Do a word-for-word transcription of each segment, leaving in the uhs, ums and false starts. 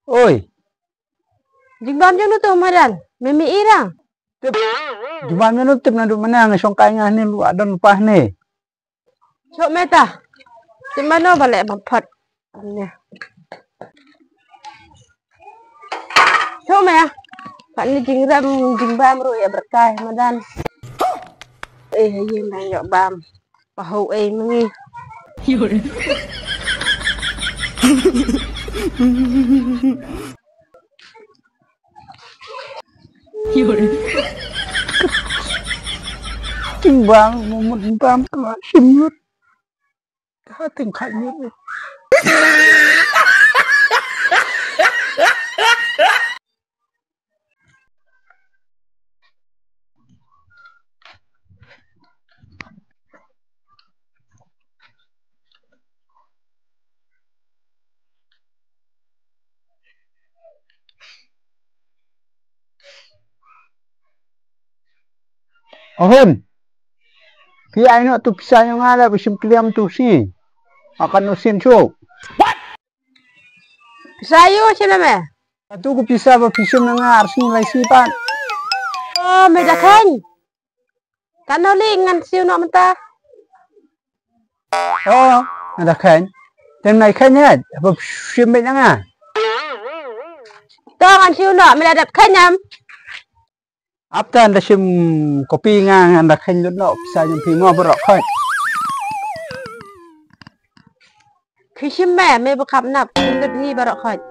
Oi. Jingbam jong no tu madan. Mimi irang. Tip. Jingbam jong no tip na du mana nga shong kai nga ni lu adon pa ni. Chok meta. Ti mano bale bam phot. Ane. Chok me. Pat ni jingrem jingbam ru ya berkai madan. Eh, ye nang yok bam. Pahu ei mengi. Jingbam mumut bam kala shim yut. Ka ting kha yut. Ahun. Phi ai noh tu pisa jong nga la ba shim kliam tu sngi. Akan usin shu. Pisa yu shim na me. Atu ku pisa ba phi shim na nga ar sngi lai sngi pat. Oh, me da khan. Kano li ngan siu noh mynta. Oh, nga da khan. Tem nai khan ya, ba shim beit na nga. To ngan siu noh, me la dep khan am. Ap ta nda shim kopi nga ngan da khein lut noh pisa jong phi mo baroh khoit. Khi shim me me ba khap nap khein lut hi baroh khoit.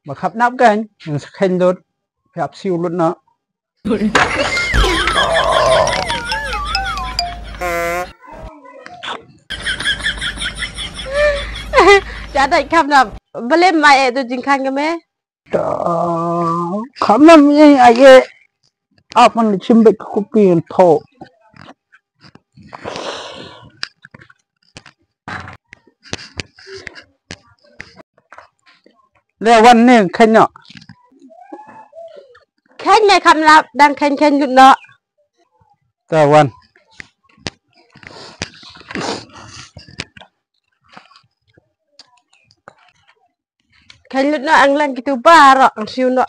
Ba khap nap kan ngan sa khein lut phi ap siu lut noh. Ja dai khap nap balem mai e tu jingkhang ke me. Kham nam ye ai e. Apan chim bek ku pi en tho. Le wan ne khen no. Khen me kham lap dang khen khen lut no. Ta wan. Khen lut no ang lang kitu baroh ang siu no.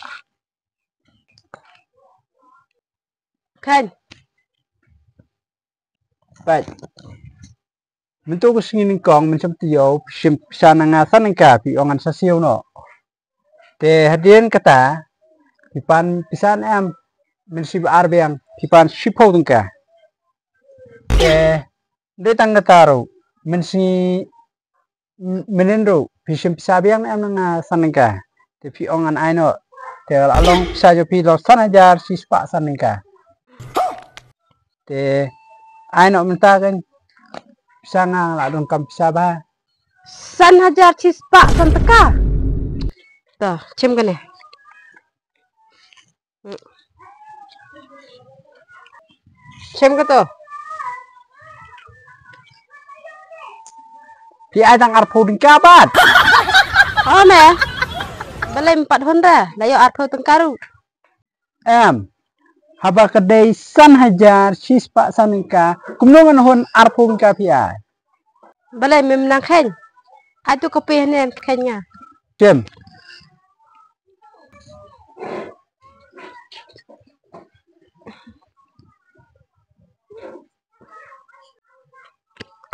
Khen. Pat. Mynta ka sngi nyngkong mynsiem taïew phi shim pisa na nga san tyngka phi ong ngan sa siew noh. Te hadien kata phi pan pisa ne em, mynsiem ar biang phi pan shiphew tyngka. Te dei tang kata ruh mynsngi mynhynnin ruh phi shim pisa biang ne em na nga san tyngka. Te phi ong ngan ai noh. Te la long pisa jong phi long san hajar shispah san tyngka. Te ai noh mynta kan pisa nga la donkam pisa ba. San hajar shispah san tyngka. To, chim kane. Chim kato. Phi ai tang arphew tyngka pat. Oh me. Balei em pat hun da. La ïoh arphew tyngka ruh. Em. Haba ka dei san hajar shispah san tyngka. Kumno ngan hun arphew tyngka phi ai. Balei mem nang khein. Ai tu kopi hynne khein nga. Kem.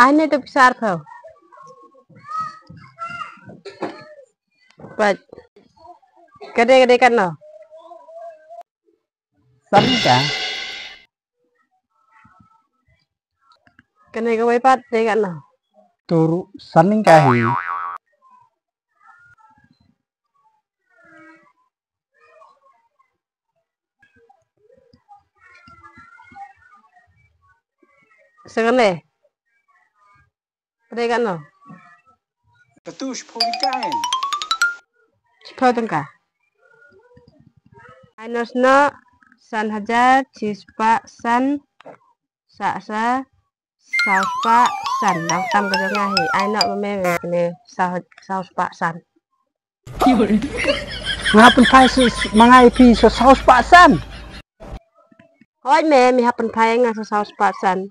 Ai ne tu pisa arphew. Pat. Kade kade kan no. San ka. Kane kawei pat dei kano? Turu saning ka hi. Sa kane. Pdeng kano? Katu shiphew tyngka. Shiphew tyngka. Minus noh san hajar shispah san sah sa saw spah san. Dang tam ka jong nga hi. Ai noh ma me me kane saw saw spah san. Nga pynphai sa ma nga ïa phi sa saw spah san. Hooid me, me hap pynphai nga sa saw spah san.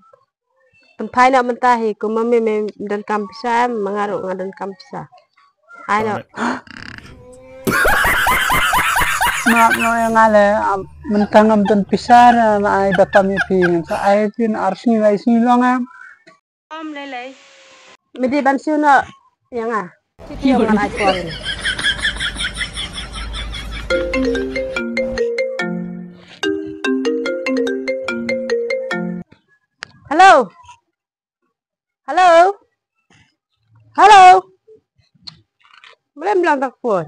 Pynphai noh mynta hi, kumno me me donkam pisa, ma nga ruh nga donkam pisa. Ai no. Map no ïa nga le, mynta ngam don pisa, na ai batam ïa phi, ngan sa ai phi ar sngi lai sngi long em. Om lei lei. Me dei ban siew noh ïa nga. Siew ïa nga ai pon. Hello. Hello. Hello. Mlem lang tak pon.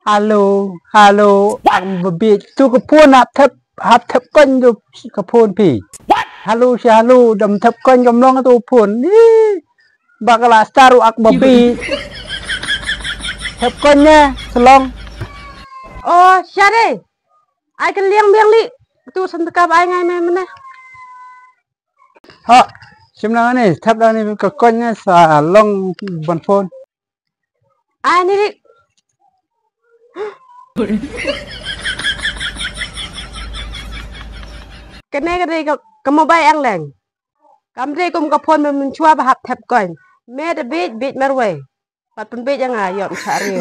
Hello, hello. Ang bebit tu ka phone hap thep, hap thep kon tu ka phone phi. Hello si hello, dam thep kon kam long tu phone. Ni bakala star ak bebit. Thep kon ne selong. Oh, share. Ai ka liang biang li. Tu san tekap ai ngai me mene. Ha, sim na ni, thep da ni ka kon ne sa long ban phone. Ai ni dik. Kane ka dei ka, ka mobile ang leng. Kam dei kum ka phone mynshwa ba hap thep kon. Me da bit bit marwei. Pat pynbit ïa nga ïoh cha ri.